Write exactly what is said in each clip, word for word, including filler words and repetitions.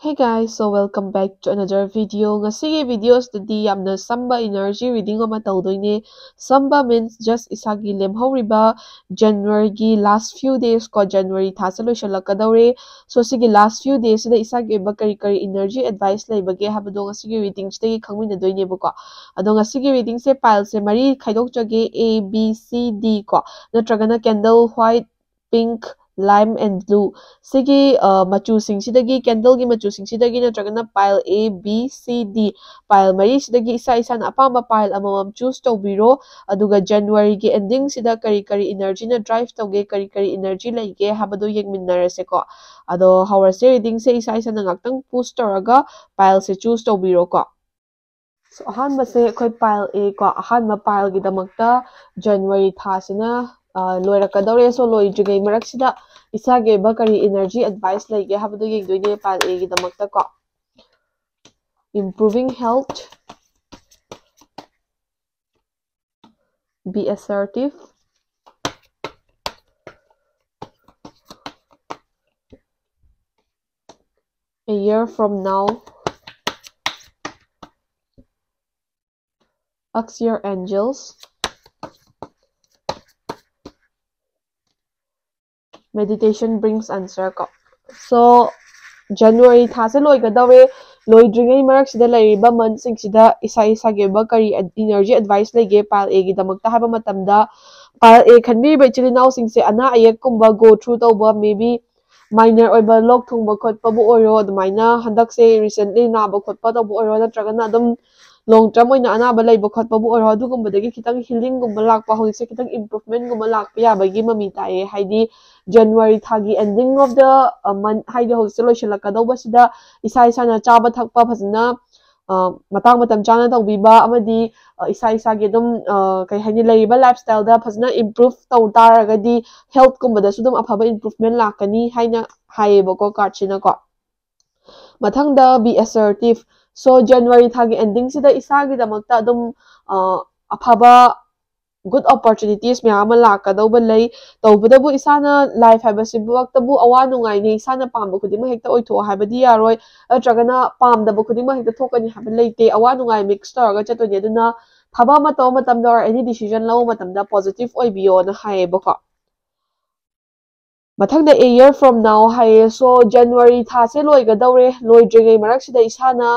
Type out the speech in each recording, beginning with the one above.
Hey guys, so welcome back to another video. ꯉꯁꯤꯒꯤ video ꯁꯤꯗꯗꯤ ꯌꯥꯝꯅ ꯁꯝꯕ energy reading ꯑꯃ ꯇꯧꯗꯣꯏꯅꯦ. ꯁꯝꯕ means just ꯏꯁꯥꯒꯤ ꯂꯦꯝꯍꯧꯔꯤꯕ January ꯒꯤ last few days ꯀꯣ, January ꯊꯥꯁꯦ ꯂꯣꯏꯁꯤꯜꯂꯛꯀꯗꯧꯔꯦ. So ꯁꯤꯒꯤ last few days ꯁꯤꯗ ꯏꯁꯥꯒꯤ ꯑꯣꯏꯕ ꯀꯔꯤ ꯀꯔꯤ energy advice ꯂꯩꯕꯒꯦ ꯍꯥꯏꯕꯗꯣ ꯉꯁꯤꯒꯤ reading ꯁꯤꯗꯒꯤ ꯈꯪꯃꯤꯟꯅꯗꯣꯏꯅꯦꯕꯀꯣ. ꯑꯗꯣ ꯉꯁꯤꯒꯤ reading ꯁꯦ pile ꯁꯦ ꯃꯔꯤ ꯈꯥꯏꯗꯣꯛꯆꯒꯦ, A, B, C, D ꯀꯣ, ꯅꯠꯇ꯭ꯔꯒꯅ candle white, pink, lime and blue. ꯁꯤꯒꯤ, ꯑ, ꯃꯆꯨꯁꯤꯡꯁꯤꯗꯒꯤ, candle ꯒꯤ ꯃꯆꯨꯁꯤꯡꯁꯤꯗꯒꯤ ꯅꯠꯇ꯭ꯔꯒꯅ pile A, B, C, D, pile ꯃꯔꯤꯁꯤꯗꯒꯤ ꯏꯁꯥ ꯏꯁꯥꯅ ꯑꯄꯥꯝꯕ pile ꯑꯃꯃꯝ choose ꯇꯧꯕꯤꯔꯣ. ꯑꯗꯨꯒ January ꯒꯤ ending ꯁꯤꯗ ꯀꯔꯤ ꯀꯔꯤ energy ꯅ drive ꯇꯧꯒꯦ, ꯀꯔꯤ ꯀꯔꯤ energy ꯂꯩꯒꯦ ꯍꯥꯏꯕꯗꯣ ꯌꯦꯡꯃꯤꯟꯅꯔꯁꯦꯀꯣ. ꯑꯗꯣ ꯍꯧꯔꯁꯦ, reading ꯁꯦ ꯏꯁꯥ ꯏꯁꯥꯅ ꯉꯥꯛꯇꯪ pause ꯇꯧꯔꯒ pile ꯁꯦ choose ꯇꯧꯕꯤꯔꯣꯀꯣ. So, ꯑꯍꯥꯟꯕꯁꯦ ꯑꯩꯈꯣꯏ pile A ꯀꯣ, ꯑꯍꯥꯟꯕ pile ꯒꯤꯗꯃꯛꯇ January ꯊꯥꯁꯤꯅ, ꯑ, ꯂꯣꯏꯔꯛꯀꯗꯧꯔꯦ. So, ꯂꯣꯏꯗ꯭ꯔꯤꯉꯩ ꯃꯔꯛꯁꯤꯗ ꯏꯁꯥꯒꯤ ꯑꯣꯏꯕ ꯀꯔꯤ energy advice ꯂꯩꯒꯦ ꯍꯥꯏꯕꯗꯨ ꯌꯦꯡꯗꯣꯏꯅꯦ pile A ꯒꯤꯗꯃꯛꯇ ꯀꯣ. Improving health, be assertive, a year from now, ask your angels, meditation brings answer ꯀꯣ. So, January ꯊꯥꯁꯦ ꯂꯣꯏꯒꯗꯧꯔꯦ. ꯂꯣꯏꯗ꯭ꯔꯤꯉꯩ ꯃꯔꯛꯁꯤꯗ ꯂꯩꯔꯤꯕ month ꯁꯤꯡꯁꯤꯗ ꯏꯁꯥ ꯏꯁꯥꯒꯤ ꯑꯣꯏꯕ ꯀꯔꯤ energy advice ꯂꯩꯒꯦ pile A ꯒꯤꯗꯃꯛꯇ ꯍꯥꯏꯕ ꯃꯇꯝꯗ, pile A ꯈꯟꯕꯤꯔꯤꯕ ꯏꯆꯤꯜ ꯏꯅꯥꯎꯁꯤꯡꯁꯦ ꯑꯅꯥ ꯑꯌꯦꯛꯀꯨꯝꯕ go through ꯇꯧꯕ, maybe minor ꯑꯣꯏꯕ ꯂꯣꯛ ꯊꯨꯡꯕ ꯈꯣꯠꯄꯕꯨ ꯑꯣꯏꯔꯣ, ꯑꯗꯨꯃꯥꯏꯅ ꯍꯟꯗꯛꯁꯦ recently ꯅꯥꯕ ꯈꯣꯠꯄ ꯇꯧꯕ ꯑꯣꯏꯔꯣ, ꯅꯠꯇ꯭ꯔꯒꯅ ꯑꯗꯨꯝ long term ꯑꯣꯏꯅ ꯑꯅꯥꯕ ꯂꯩꯕ ꯈꯣꯠꯄꯕꯨ ꯑꯣꯏꯔꯣ, ꯑꯗꯨꯒꯨꯝꯕꯗꯒꯤ ꯈꯤꯇꯪ healing ꯒꯨꯝꯕ ꯂꯥꯛꯄ, ꯍꯧꯖꯤꯛꯁꯦ ꯈꯤꯇꯪ improvement ꯒꯨꯝꯕ ꯂꯥꯛꯄ ꯌꯥꯕꯒꯤ ꯃꯃꯤ ꯇꯥꯏꯌꯦ. ꯍꯥꯏꯗꯤ January ꯊꯥꯒꯤ ending of the, ꯑ, month, ꯍꯥꯏꯗꯤ ꯍꯧꯖꯤꯛꯁꯦ ꯂꯣꯏꯁꯤꯜꯂꯛꯀꯗꯧꯕꯁꯤꯗ ꯏꯁꯥ ꯏꯁꯥꯅ ꯆꯥꯕ ꯊꯛꯄ ꯐꯖꯅ, ꯑ, ꯃꯇꯥꯡ ꯃꯇꯝ ꯆꯥꯅ ꯇꯧꯕꯤꯕ, ꯑꯃꯗꯤ, ꯑ, ꯏꯁꯥ ꯏꯁꯥꯒꯤ ꯑꯗꯨꯝ, ꯑ, ꯀꯩ ꯍꯥꯏꯅꯤ, ꯂꯩꯔꯤꯕ lifestyle ꯗ ꯐꯖꯅ improve ꯇꯧ ꯇꯥꯔꯒꯗꯤ health ꯀꯨꯝꯕꯗꯁꯨ ꯑꯗꯨꯝ ꯑꯐꯕ improvement ꯂꯥꯛꯀꯅꯤ ꯍꯥꯏꯅ ꯍꯥꯏꯌꯦꯕꯀꯣ card ꯁꯤꯅꯀꯣ. ꯃꯊꯪꯗ be assertive. So, January ꯊꯥꯒꯤ ending ꯁꯤꯗ ꯏꯁꯥꯒꯤꯗꯃꯛꯇ ꯑꯗꯨꯝ, ꯑ, ꯑꯐꯕ good opportunities ꯃꯌꯥꯝ ꯑꯃ ꯂꯥꯛꯀꯗꯧꯕ ꯂꯩ꯫ ꯇꯧꯕꯇꯕꯨ ꯏꯁꯥꯅ life ꯍꯥꯏꯕꯁꯤꯃꯛꯇꯕꯨ ꯑꯋꯥ ꯅꯨꯡꯉꯥꯏꯅꯤ, ꯏꯁꯥꯅ ꯄꯥꯝꯕ ꯈꯨꯗꯤꯡꯃꯛ ꯍꯦꯛꯇ ꯑꯣꯏꯊꯣꯛꯑꯣ ꯍꯥꯏꯕꯗꯤ ꯌꯥꯔꯣꯏ, ꯅꯠꯇ꯭ꯔꯒꯅ ꯄꯥꯝꯗꯕ ꯈꯨꯗꯤꯡꯃꯛ ꯍꯦꯛꯇ ꯊꯣꯛꯀꯅꯤ ꯍꯥꯏꯕ ꯂꯩꯇꯦ꯫ ꯑꯋꯥ ꯅꯨꯡꯉꯥꯏ mix ꯇꯧꯔꯒ ꯆꯠꯇꯣꯏꯅꯤ꯫ ꯑꯗꯨꯅ ꯊꯕꯛ ꯑꯃ ꯇꯧꯕ ꯃꯇꯝꯗ or any decision ꯂꯧꯕ ꯃꯇꯝꯗ positive ꯑꯣꯏꯕꯤꯌꯣꯅ ꯍꯥꯏꯌꯦꯕꯀꯣ꯫ ꯃꯊꯪꯗ a year from now ꯍꯥꯏꯌꯦ꯫ So January ꯊꯥꯁꯦ ꯂꯣꯏꯒꯗꯧꯔꯦ꯫ ꯂꯣꯏꯗ꯭ꯔꯤꯉꯩ ꯃꯔꯛꯁꯤꯗ ꯏꯁꯥꯅ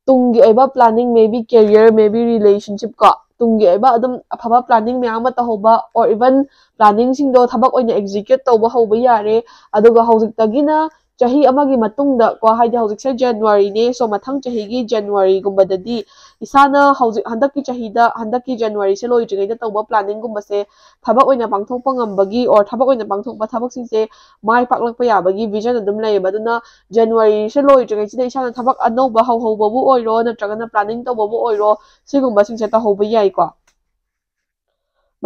ꯇꯨꯡꯒꯤ ꯑꯣꯏꯕ planning, maybe career, maybe relationship ꯀꯣ, ꯇꯨꯡꯒꯤ ꯑꯣꯏꯕ ꯑꯗꯨꯝ ꯑꯐꯕ planning ꯃꯌꯥꯝ ꯑꯃ ꯇꯧꯍꯧꯕ, or even planning ꯁꯤꯡꯗꯣ ꯊꯕꯛ ꯑꯣꯏꯅ execute ꯇꯧꯕ ꯍꯧꯕ ꯌꯥꯔꯦ꯫ ꯑꯗꯨꯒ ꯍꯧꯖꯤꯛꯇꯒꯤꯅ ꯆꯍꯤ ꯑꯃꯒꯤ ꯃꯇꯨꯡꯗ ꯀꯣ, ꯍꯥꯏꯗꯤ ꯍꯧꯖꯤꯛꯁꯦ January ꯅꯦ, so ꯃꯊꯪ ꯆꯍꯤꯒꯤ January ꯒꯨꯝꯕꯗꯗꯤ ꯏꯁꯥꯅ ꯍꯧꯖꯤꯛ ꯍꯟꯗꯛꯀꯤ ꯆꯍꯤꯗ, ꯍꯟꯗꯛꯀꯤ January ꯁꯦ ꯂꯣꯏꯗ꯭ꯔꯤꯉꯩꯗ ꯇꯧꯕ planning ꯒꯨꯝꯕꯁꯦ ꯊꯕꯛ ꯑꯣꯏꯅ ꯄꯥꯡꯊꯣꯛꯄ ꯉꯝꯕꯒꯤ, or ꯊꯕꯛ ꯑꯣꯏꯅ ꯄꯥꯡꯊꯣꯛꯄ ꯊꯕꯛꯁꯤꯡꯁꯦ ꯃꯥꯏ ꯄꯥꯛꯂꯛꯄ ꯌꯥꯕꯒꯤ vision ꯑꯗꯨꯝ ꯂꯩꯌꯦꯕ꯫ ꯑꯗꯨꯅ January ꯁꯦ ꯂꯣꯏꯗ꯭ꯔꯤꯉꯩꯁꯤꯗ ꯏꯁꯥꯅ ꯊꯕꯛ ꯑꯅꯧꯕ ꯍꯧꯍꯧꯕꯕꯨ ꯑꯣꯏꯔꯣ, ꯅꯠꯇ꯭ꯔꯒꯅ planning ꯇꯧꯕꯕꯨ ꯑꯣꯏꯔꯣ, ꯁꯤꯒꯨꯝꯕꯁꯤꯡꯁꯦ ꯇꯧꯍꯧꯕ ꯌꯥꯏꯀꯣ꯫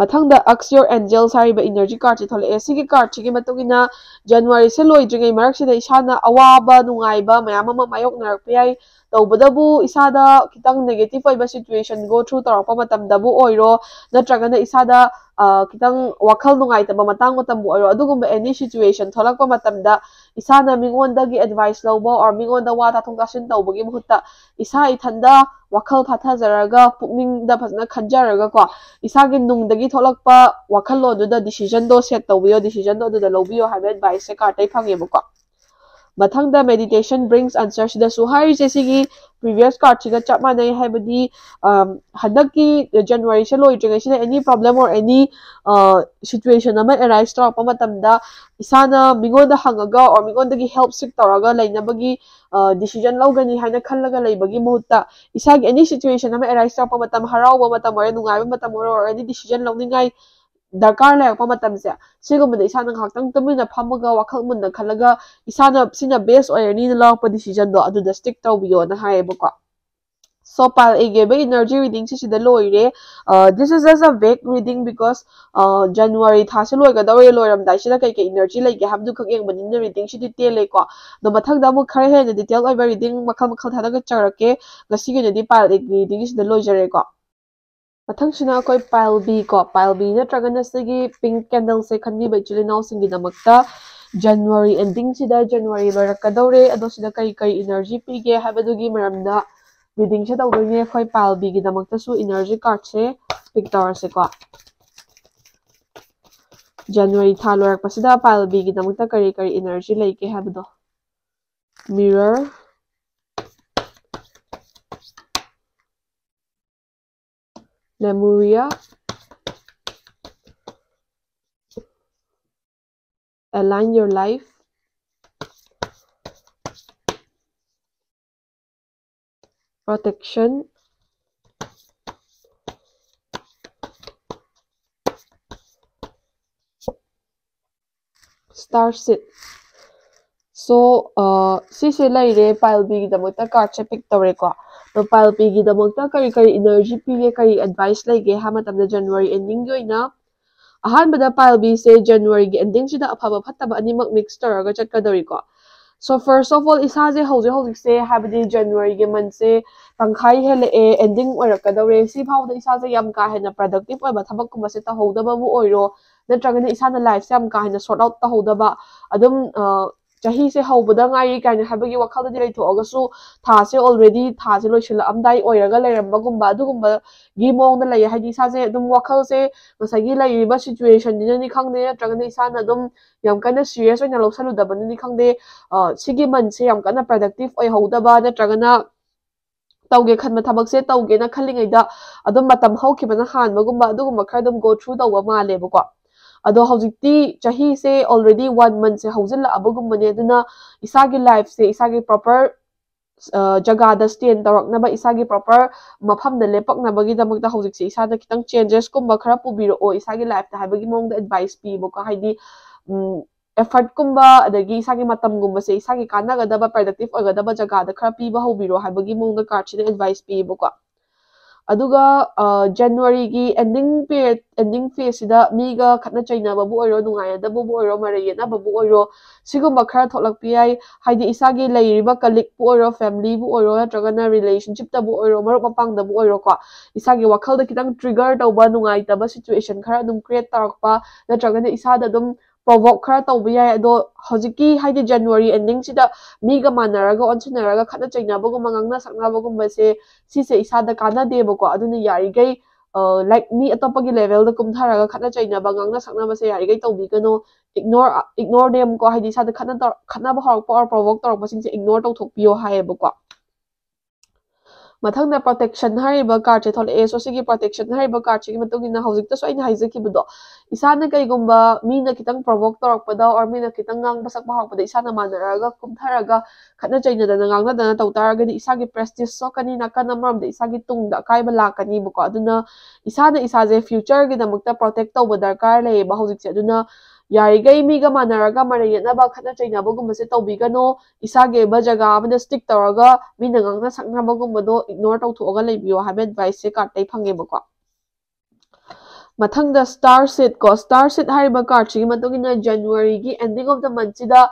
ꯃꯊꯪꯗ Ask Your Angels ꯍꯥꯏꯔꯤꯕ energy card ꯁꯦ ꯊꯣꯛꯂꯛꯑꯦ꯫ ꯁꯤꯒꯤ card ꯁꯤꯒꯤ ꯃꯇꯨꯡ ꯏꯟꯅ January ꯁꯦ ꯂꯣꯏꯗ꯭ꯔꯤꯉꯩ ꯃꯔꯛꯁꯤꯗ ꯏꯁꯥꯅ ꯑꯋꯥꯕ ꯅꯨꯡꯉꯥꯏꯕ ꯃꯌꯥꯝ ꯑꯃ ꯃꯥꯌꯣꯛꯅꯔꯛꯄ ꯌꯥꯏ꯫ ꯇꯧꯕꯇꯕꯨ ꯏꯁꯥꯗ ꯈꯤꯇꯪ negative ꯑꯣꯏꯕ situation go through ꯇꯧꯔꯛꯄ ꯃꯇꯝꯗꯕꯨ ꯑꯣꯏꯔꯣ, ꯅꯠꯇ꯭ꯔꯒꯅ ꯏꯁꯥꯗ, ꯑ, ꯈꯤꯇꯪ ꯋꯥꯈꯜ ꯅꯨꯡꯉꯥꯏꯇꯕ ꯃꯇꯥꯡ ꯃꯇꯝꯕꯨ ꯑꯣꯏꯔꯣ, ꯑꯗꯨꯒꯨꯝꯕ any situation ꯊꯣꯛꯂꯛꯄ ꯃꯇꯝꯗ ꯏꯁꯥꯅ ꯃꯤꯉꯣꯟꯗꯒꯤ advice ꯂꯧꯕ or ꯃꯤꯉꯣꯟꯗ ꯋꯥ ꯇꯥꯊꯣꯛ ꯇꯥꯁꯤꯟ ꯇꯧꯕꯒꯤ ꯃꯍꯨꯠꯇ ꯏꯁꯥ ꯏꯊꯟꯗ ꯋꯥꯈꯜ ꯐꯥꯊꯖꯔꯒ, ꯄꯨꯛꯅꯤꯡꯗ ꯐꯖꯅ ꯈꯟꯖꯔꯒꯀꯣ, ꯏꯁꯥꯒꯤ ꯅꯨꯡꯗꯒꯤ ꯊꯣꯛꯂꯛꯄ ꯋꯥꯈꯜꯂꯣꯟꯗꯨꯗ decision ꯗꯣ set ꯇꯧꯕꯤꯌꯣ, decision ꯗꯣ ꯑꯗꯨꯗ ꯂꯧꯕꯤꯌꯣ ꯍꯥꯏꯕ advice ꯁꯦ card ꯇꯩ ꯐꯪꯉꯦꯕꯀꯣ꯫ ꯃꯊꯪꯗ meditation brings answer ꯁꯤꯗꯁꯨ ꯍꯥꯏꯔꯤꯁꯦ, ꯁꯤꯒꯤ previous card ꯁꯤꯒ ꯆꯞ ꯃꯥꯟꯅꯩ, ꯍꯥꯏꯕꯗꯤ, ꯑꯝ, ꯍꯟꯗꯛꯀꯤ January say ꯂꯣꯏꯗ꯭ꯔꯤꯉꯩꯁꯤꯗ any problem or any, ꯑ, situation ꯑꯃ arise ꯇꯧꯔꯛꯄ ꯃꯇꯝꯗ ꯏꯁꯥꯅ ꯃꯤꯉꯣꯟꯗ ꯍꯪꯉꯒ or ꯃꯤꯉꯣꯟꯗꯒꯤ help seek ꯇꯧꯔꯒ ꯂꯩꯅꯕꯒꯤ, ꯑ, decision ꯂꯧꯒꯅꯤ ꯍꯥꯏꯅ ꯈꯜꯂꯒ ꯂꯩꯕꯒꯤ ꯃꯍꯨꯠꯇ ꯏꯁꯥꯒꯤ any situation ꯑꯃ arise ꯇꯧꯔꯛꯄ ꯃꯇꯝ, ꯍꯔꯥꯎꯕ ꯃꯇꯝ ꯑꯣꯏꯔꯣ, ꯅꯨꯡꯉꯥꯏꯕ ꯃꯇꯝ ꯑꯣꯏꯔꯣ, or any decision ꯂꯧꯅꯤꯡꯉꯥꯏ ꯗꯔꯀꯥꯔ ꯂꯩꯔꯛꯄ ꯃꯇꯝꯁꯦ, ꯁꯤꯒꯨꯝꯕꯗ ꯏꯁꯥꯅ ꯉꯥꯏꯍꯥꯛꯇꯪ ꯇꯨꯃꯤꯟꯅ ꯐꯝꯃꯒ ꯋꯥꯈꯜ ꯃꯨꯟꯅ ꯈꯜꯂꯒ ꯏꯁꯥꯅ ꯁꯤꯅ best ꯑꯣꯏꯔꯅꯤꯅ ꯂꯧꯔꯛꯄ decision ꯗꯣ ꯑꯗꯨꯗ stick ꯇꯧꯕꯤꯌꯣꯅ ꯍꯥꯏꯌꯦꯕꯀꯣ꯫ So pile A ꯒꯤ ꯑꯣꯏꯕ energy reading ꯁꯤ ꯁꯤꯗ ꯂꯣꯏꯔꯦ꯫ Uh, this is just a vague reading because, uh, January ꯊꯥꯁꯦ ꯂꯣꯏꯒꯗꯧꯔꯦ, ꯂꯣꯏꯔꯝꯗꯥꯏꯁꯤꯗ ꯀꯩ ꯀꯩ energy ꯂꯩꯒꯦ ꯍꯥꯏꯕꯗꯨ ꯈꯛ ꯌꯦꯡꯕꯅꯤꯅ reading ꯁꯤꯗꯤ ꯇꯦꯜꯂꯦꯀꯣ꯫ ꯑꯗꯣ ꯃꯊꯪꯗ ꯑꯃꯨꯛ ꯈꯔ ꯍꯦꯟꯅ detail ꯑꯣꯏꯕ reading ꯃꯈꯜ ꯃꯈꯜ ꯊꯥꯗꯒꯠꯆꯔꯛꯀꯦ꯫ ꯉꯁꯤꯒꯤ ꯑꯣꯏꯅꯗꯤ pile A ꯒꯤ reading ꯁꯤꯗ ꯂꯣꯏꯖꯔꯦꯀꯣ꯫ ꯃꯊꯪꯁꯤꯅ ꯑꯩꯈꯣꯏ pile B ꯀꯣ, pile B ꯅꯠꯇ꯭ꯔꯒꯅ ꯁꯤꯒꯤ pink candle ꯁꯦ ꯈꯟꯕꯤꯕ ꯏꯆꯤꯜ ꯏꯅꯥꯎꯁꯤꯡꯒꯤꯗꯃꯛꯇ January ending ꯁꯤꯗ, January ꯂꯣꯏꯔꯛꯀꯗꯧꯔꯦ, ꯑꯗꯣ ꯁꯤꯗ ꯀꯔꯤ ꯀꯔꯤ energy ꯄꯤꯒꯦ ꯍꯥꯏꯕꯗꯨꯒꯤ ꯃꯔꯝꯗ reading ꯁꯦ ꯇꯧꯗꯣꯏꯅꯦ꯫ ꯑꯩꯈꯣꯏ pile B ꯒꯤꯗꯃꯛꯇꯁꯨ energy card ꯁꯦ pick ꯇꯧꯔꯁꯦꯀꯣ꯫ January ꯊꯥ ꯂꯣꯏꯔꯛꯄꯁꯤꯗ pile B ꯒꯤꯗꯃꯛꯇ ꯀꯔꯤ ꯀꯔꯤ energy ꯂꯩꯒꯦ ꯍꯥꯏꯕꯗꯣ꯫ Mirror, Lemuria, Align Your Life, Protection, Star Seed꯫ So, ꯑ, ꯁꯤꯁꯦ ꯂꯩꯔꯦ, pile B ꯒꯤꯗꯃꯛꯇ card ꯁꯦ pick ꯇꯧꯔꯦꯀꯣ꯫ ꯑꯗꯣ pile B ꯒꯤꯗꯃꯛꯇ ꯀꯔꯤ ꯀꯔꯤ energy ꯄꯤꯒꯦ, ꯀꯔꯤ advice ꯂꯩꯒꯦ ꯍꯥꯏꯕ ꯃꯇꯝꯗ, January ending ꯒꯤ ꯑꯣꯏꯅ ꯑꯍꯥꯟꯕꯗ pile B ꯁꯦ January ꯒꯤ ending ꯁꯤꯗ ꯑꯐꯕ ꯐꯠꯇꯕ ꯑꯅꯤꯃꯛ mix ꯇꯧꯔꯒ ꯆꯠꯀꯗꯧꯔꯤꯀꯣ꯫ So first of all, ꯏꯁꯥꯁꯦ ꯍꯧꯖꯤꯛ ꯍꯧꯖꯤꯛꯁꯦ, ꯍꯥꯏꯕꯗꯤ January ꯒꯤ month ꯁꯦ ꯇꯪꯈꯥꯏ ꯍꯦꯜꯂꯛꯑꯦ, ending ꯑꯣꯏꯔꯛꯀꯗꯧꯔꯦ, ꯁꯤ ꯐꯥꯎꯗ ꯏꯁꯥꯁꯦ ꯌꯥꯝ ꯀꯥ ꯍꯦꯟꯅ productive ꯑꯣꯏꯕ ꯊꯕꯛꯀꯨꯝꯕꯁꯦ ꯇꯧꯍꯧꯗꯕꯕꯨ ꯑꯣꯏꯔꯣ, ꯅꯠꯇ꯭ꯔꯒꯅ ꯏꯁꯥꯅ life ꯁꯦ ꯌꯥꯝ ꯀꯥ ꯍꯦꯟꯅ sort out ꯇꯧꯍꯧꯗꯕ, ꯑꯗꯨꯝ, ꯑ, ꯆꯍꯤꯁꯦ ꯍꯧꯕꯗ ꯉꯥꯏꯔꯤ ꯀꯥꯏꯅ ꯍꯥꯏꯕꯒꯤ ꯋꯥꯈꯜꯗꯗꯤ ꯂꯩꯊꯣꯛꯑꯒꯁꯨ, ꯊꯥꯁꯦ already, ꯊꯥꯁꯦ ꯂꯣꯏꯁꯤꯜꯂꯛꯑꯝꯗꯥꯏ ꯑꯣꯏꯔꯒ ꯂꯩꯔꯝꯕꯒꯨꯝꯕ, ꯑꯗꯨꯒꯨꯝꯕꯒꯤ ꯃꯑꯣꯡꯗ ꯂꯩꯌꯦ꯫ ꯍꯥꯏꯗꯤ ꯏꯁꯥꯁꯦ ꯑꯗꯨꯝ ꯋꯥꯈꯜꯁꯦ ꯉꯁꯥꯏꯒꯤ ꯂꯩꯔꯤꯕ situation ꯁꯤꯅꯅꯤ ꯈꯪꯗꯦ, ꯅꯠꯇ꯭ꯔꯒꯅ ꯏꯁꯥꯅ ꯑꯗꯨꯝ ꯌꯥꯝ ꯀꯟꯅ serious ꯑꯣꯏꯅ ꯂꯧꯁꯜꯂꯨꯗꯕꯅꯅꯤ ꯈꯪꯗꯦ, ꯑ, ꯁꯤꯒꯤ month ꯁꯦ ꯌꯥꯝ ꯀꯟꯅ productive ꯑꯣꯏꯍꯧꯗꯕ, ꯅꯠꯇ꯭ꯔꯒꯅ ꯇꯧꯒꯦ ꯈꯟꯕ ꯊꯕꯛꯁꯦ ꯇꯧꯒꯦꯅ ꯈꯜꯂꯤꯉꯩꯗ ꯑꯗꯨꯝ ꯃꯇꯝ ꯍꯧꯈꯤꯕꯅ ꯍꯥꯟꯕꯒꯨꯝꯕ, ꯑꯗꯨꯒꯨꯝꯕ ꯈꯔ ꯑꯗꯨꯝ go through ꯇꯧꯕ ꯃꯥꯜꯂꯦꯕꯀꯣ꯫ ꯑꯗꯣ ꯍꯧꯖꯤꯛꯇꯤ ꯆꯍꯤꯁꯦ already one month ꯁꯦ ꯍꯧꯖꯤꯜꯂꯛꯑꯕꯒꯨꯝꯕꯅꯦ, ꯑꯗꯨꯅ ꯏꯁꯥꯒꯤ life ꯁꯦ ꯏꯁꯥꯒꯤ proper, ꯑ, ꯖꯒꯥꯗ stand ꯇꯧꯔꯛꯅꯕ, ꯏꯁꯥꯒꯤ proper ꯃꯐꯝꯗ ꯂꯦꯞꯄꯛꯅꯕꯒꯤꯗꯃꯛꯇ ꯍꯧꯖꯤꯛꯁꯦ ꯏꯁꯥꯗ ꯈꯤꯇꯪ changes ꯀꯨꯝꯕ ꯈꯔ ꯄꯨꯕꯤꯔꯛꯑꯣ ꯏꯁꯥꯒꯤ life ꯇ ꯍꯥꯏꯕꯒꯤ ꯃꯑꯣꯡꯗ advice ꯄꯤꯕꯀꯣ꯫ ꯍꯥꯏꯗꯤ, ꯎꯝ, effort ꯀꯨꯝꯕ, ꯑꯗꯒꯤ ꯏꯁꯥꯒꯤ ꯃꯇꯝꯒꯨꯝꯕꯁꯦ ꯏꯁꯥꯒꯤ ꯀꯥꯟꯅꯒꯗꯕ, productive ꯑꯣꯏꯒꯗꯕ ꯖꯒꯥꯗ ꯈꯔ ꯄꯤꯕ ꯍꯧꯕꯤꯔꯣ ꯍꯥꯏꯕꯒꯤ ꯃꯑꯣꯡꯗ card ꯁꯤꯅ advice ꯄꯤꯌꯦꯕꯀꯣ꯫ ꯑꯗꯨꯒ ꯖꯅꯋꯥꯔꯤꯒꯤ ꯑꯦꯟꯗꯤꯡ ꯄꯤꯔꯤꯌꯠ ꯑꯦꯟꯗꯤꯡ ꯐꯦꯁꯁꯤꯗ ꯃꯤꯒ ꯈꯠꯅ ꯆꯩꯅꯕꯕꯨ ꯑꯣꯏꯔꯣ, ꯅꯨꯡꯉꯥꯏꯅꯗꯕꯕꯨ ꯑꯣꯏꯔꯣ, ꯃꯔꯩ ꯌꯦꯠꯅꯕꯕꯨ ꯑꯣꯏꯔꯣ, ꯁꯤꯒꯨꯝꯕ ꯈꯔ ꯊꯣꯛꯂꯛꯄ ꯌꯥꯏ꯫ ꯍꯥꯏꯗꯤ ꯏꯁꯥꯒꯤ ꯂꯩꯔꯤꯕ ꯀꯂꯤꯛꯄꯨ ꯑꯣꯏꯔꯣ, ꯐꯦꯃꯤꯂꯤꯕꯨ ꯑꯣꯏꯔꯣ, ꯅꯠꯇ꯭ꯔꯒꯅ ꯔꯤꯂꯦꯁꯟꯁꯤꯞꯇꯕꯨ ꯑꯣꯏꯔꯣ, ꯃꯔꯨꯞ ꯃꯄꯥꯡꯗꯕꯨ ꯑꯣꯏꯔꯣꯀꯣ, ꯏꯁꯥꯒꯤ ꯋꯥꯈꯜꯗ ꯈꯤꯇꯪ ꯇ꯭ꯔꯤꯒꯔ ꯇꯧꯕ ꯅꯨꯡꯉꯥꯏꯇꯕ ꯁꯤꯆꯨꯋꯦꯁꯟ ꯈꯔ ꯑꯗꯨꯝ ꯀ꯭ꯔꯤꯌꯦꯠ ꯇꯧꯔꯛꯄ, ꯅꯠꯇ꯭ꯔꯒꯅ ꯏꯁꯥꯗ ꯑꯗꯨꯝ ꯄ꯭ꯔꯣꯚꯣꯛ ꯈꯔ ꯇꯧꯕ ꯌꯥꯏ꯫ ꯑꯗꯣ ꯍꯧꯖꯤꯛꯀꯤ ꯍꯥꯏꯗꯤ ꯖꯅꯋꯥꯔꯤ ꯑꯦꯟꯗꯤꯡꯁꯤꯗ ꯃꯤꯒ ꯃꯥꯟꯅꯔꯒ ꯑꯣꯟꯁꯤꯟꯅꯔꯒ ꯈꯠꯅ ꯆꯩꯅꯕꯒꯨꯝꯕ, ꯉꯥꯡꯅ ꯁꯛꯅꯕꯒꯨꯝꯕꯁꯦ ꯁꯤꯁꯦ ꯏꯁꯥꯗ ꯀꯥꯟꯅꯗꯦꯕꯀꯣ꯫ ꯑꯗꯨꯅ ꯌꯥꯔꯤꯈꯩ ꯂꯥꯏꯛ ꯃꯤ ꯑꯇꯣꯞꯄꯒꯤ ꯂꯦꯚꯦꯜꯗ ꯀꯨꯝꯊꯔꯒ ꯈꯠꯅ ꯆꯩꯅꯕ, ꯉꯥꯡꯅ ꯁꯛꯅꯕꯁꯦ ꯌꯥꯔꯤꯈꯩ ꯇꯧꯕꯤꯒꯅꯨ꯫ ꯏꯒꯅꯣꯔ ꯏꯒꯅꯣꯔ ꯗꯦꯝ ꯀꯣ, ꯍꯥꯏꯗꯤ ꯏꯁꯥꯗ ꯈꯠꯅ ꯇꯧ- ꯈꯠꯅꯕ ꯍꯧꯔꯛꯄ ꯑꯣꯔ ꯄ꯭ꯔꯣꯚꯣꯛ ꯇꯧꯔꯛꯄꯁꯤꯡꯁꯦ ꯏꯒꯅꯣꯔ ꯇꯧꯊꯣꯛꯄꯤꯌꯣ ꯍꯥꯏꯌꯦꯕꯀꯣ꯫ ꯃꯊꯪꯗ ꯄ꯭ꯔꯣꯇꯦꯛꯁꯟ ꯍꯥꯏꯔꯤꯕ ꯀꯥꯔꯠꯁꯦ ꯊꯣꯛꯂꯛꯑꯦ꯫ ꯁꯣ ꯁꯤꯒꯤ ꯄ꯭ꯔꯣꯇꯦꯛꯁꯟ ꯍꯥꯏꯔꯤꯕ ꯀꯥꯔꯠꯁꯤꯒꯤ ꯃꯇꯨꯡ ꯏꯟꯅ ꯍꯧꯖꯤꯛꯇꯁꯨ ꯑꯩꯅ ꯍꯥꯏꯖꯈꯤꯕꯗꯣ, ꯏꯁꯥꯅ ꯀꯩꯒꯨꯝꯕ ꯃꯤꯅ ꯈꯤꯇꯪ ꯄ꯭ꯔꯣꯚꯣꯛ ꯇꯧꯔꯛꯄꯗ ꯑꯣꯔ ꯃꯤꯅ ꯈꯤꯇꯪ ꯉꯥꯡꯕ ꯁꯛꯄ ꯍꯧꯔꯛꯄꯗ ꯏꯁꯥꯅ ꯃꯥꯟꯅꯔꯒ ꯀꯨꯝꯊꯔꯒ ꯈꯠꯅ ꯆꯩꯅꯗꯅ ꯉꯥꯡꯅꯗꯅ ꯇꯧ ꯇꯥꯔꯒꯗꯤ ꯏꯁꯥꯒꯤ ꯄ꯭ꯔꯦꯁꯇꯤꯖ ꯁꯣꯛꯀꯅꯤ, ꯅꯥꯀꯟ ꯑꯃꯔꯣꯝꯗ ꯏꯁꯥꯒꯤ ꯇꯨꯡꯗ ꯑꯀꯥꯏꯕ ꯂꯥꯛꯀꯅꯤꯕꯀꯣ꯫ ꯑꯗꯨꯅ ꯏꯁꯥꯅ ꯏꯁꯥꯁꯦ ꯐ꯭ꯌꯨꯆꯔꯒꯤꯗꯃꯛꯇ ꯄ꯭ꯔꯣꯇꯦꯛ ꯇꯧꯕ ꯗꯔꯀꯥꯔ ꯂꯩꯌꯦꯕ ꯍꯧꯖꯤꯛꯁꯦ꯫ ꯑꯗꯨꯅ ꯌꯥꯔꯤꯈꯩ ꯃꯤꯒ ꯃꯥꯟꯅꯔꯒ ꯃꯔꯩ ꯌꯦꯠꯅꯕ, ꯈꯠꯅ ꯆꯩꯅꯕꯒꯨꯝꯕꯁꯦ ꯇꯧꯕꯤꯒꯅꯣ꯫ ꯏꯁꯥꯒꯤ ꯑꯣꯏꯕ ꯖꯒꯥ ꯑꯃꯗ ꯁ꯭ꯇꯤꯛ ꯇꯧꯔꯒ ꯃꯤꯅ ꯉꯥꯡꯅ ꯁꯛꯅꯕꯒꯨꯝꯕꯗꯣ ꯏꯒꯅꯣꯔ ꯇꯧꯊꯣꯛꯑꯒ ꯂꯩꯕꯤꯌꯣ ꯍꯥꯏꯕ ꯑꯦꯗꯚꯥꯏꯁꯁꯦ ꯀꯥꯔꯠꯇꯩ ꯐꯪꯉꯦꯕꯀꯣ꯫ ꯃꯊꯪꯗ ꯁ꯭ꯇꯥꯔ ꯁꯤꯠ ꯀꯣ, ꯁ꯭ꯇꯥꯔ ꯁꯤꯠ ꯍꯥꯏꯔꯤꯕ ꯀꯥꯔꯠꯁꯤꯒꯤ ꯃꯇꯨꯡ ꯏꯟꯅ ꯖꯅꯋꯥꯔꯤꯒꯤ ꯑꯦꯟꯗꯤꯡ ꯑꯣꯐ ꯗ ꯃꯟꯠꯁꯤꯗ,